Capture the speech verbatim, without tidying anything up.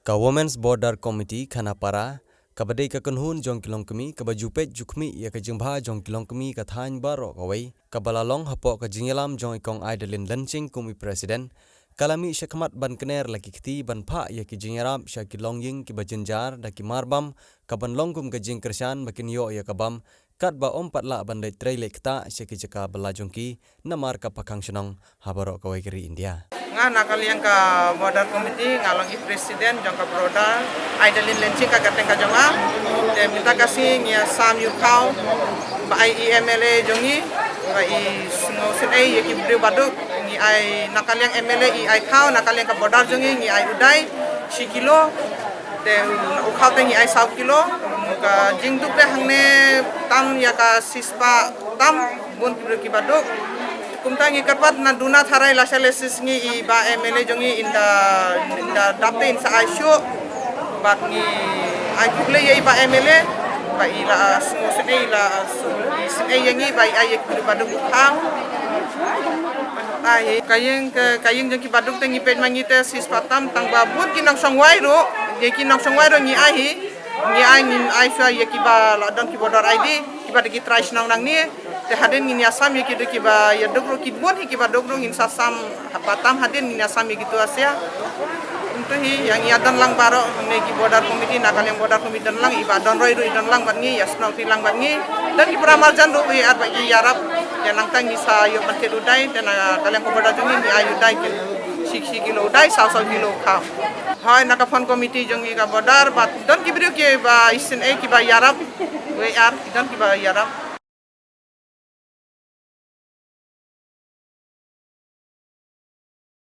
Ka Women's Border Committee Khanapara, kaba dei ka kynhun jong ki longkmie, kaba ju peit ju khmih ïa ka jingbha jong ki longkmie ka thaiñ baroh kawei, kaba la long hapoh ka jingïalam jong i Kong Idalin Lynching kum i President, ka la mih shakhmat ban kner la ki kti ban phah ïa ki jingïarap sha ki longïing kiba jynjar da ki marbam, kaban long kum ka jingkyrshan ba kin ïoh ïa ka bam, katba ym pat lah ban leit trei leit ktah sha ki jaka bylla jong ki, namar ka pakhang shnong ha baroh kawei ka ri India. Nga na ka liang ka Border Committee, nga long i President jong ka Border, Idalin Lynching ka kyrteng ka jong nga. Te mynta ka sngi ngi ïa sam ïa u khaw ba ai i M L A jong ngi, ba i sngewsynei ïa ki briew baduk, ngi ai na ka liang M L A i ai khaw, na ka liang ka Border jong ngi, ngi ai u dai shi kilo. Te u khaw te ngi ai saw kilo, ka jingduk te hangne tam ïa ka shispah tam, bun ki briew kiba duk. Kumta ngi kyrpad na duna tharai lashai lashisngi i Bah M L A jong ngi in da, in da dap te in sa ai shuh. Bad ngi ai khublei ïa i Bah M L A ba i la sngewsynei, i la sngewsynei ïa ngi ba i ai ïa ki briew ba duk u khaw. Ai, ka ïing, ka, ka ïing jong ki baduk te ngi peit ma ngi te shispah tam, tang ba bun ki nongshong wai ruh, ïa ki nongshong wai ruh ngi ai hi, ngi ai, ngin ai shuwa ïa kiba la don ki voter I D, kiba da ki trai shnong nangne, te hadien ngin ïa sam ïa ki da kiba ïa duk ruh, ki bun hi kiba duk ruh ngin sa sam, haba tam hadien ngin ïa sam ïa kitu asia. Kumtu hi, ïa ngi ïa don lang baroh, ne ki Border Committee, na ka liang Border Committee don lang, i Bah Donroi ruh i don lang bad ngi, ïa snoh ti lang bad ngi, don ki para marjan ruh, ïa ar bad ki ïarap, ïa nangta ngi sa ïoh ban thied u dai, te na ka liang ka Border jong ngi, ngi ai u dai ki, shi, shi kilo u dai, saw, saw kilo u khaw. Hoi, na ka Fund Committee jong ngi ka Border, bad don ki briew kiba isynei kiba ïarap, wei ar, don kiba ïarap.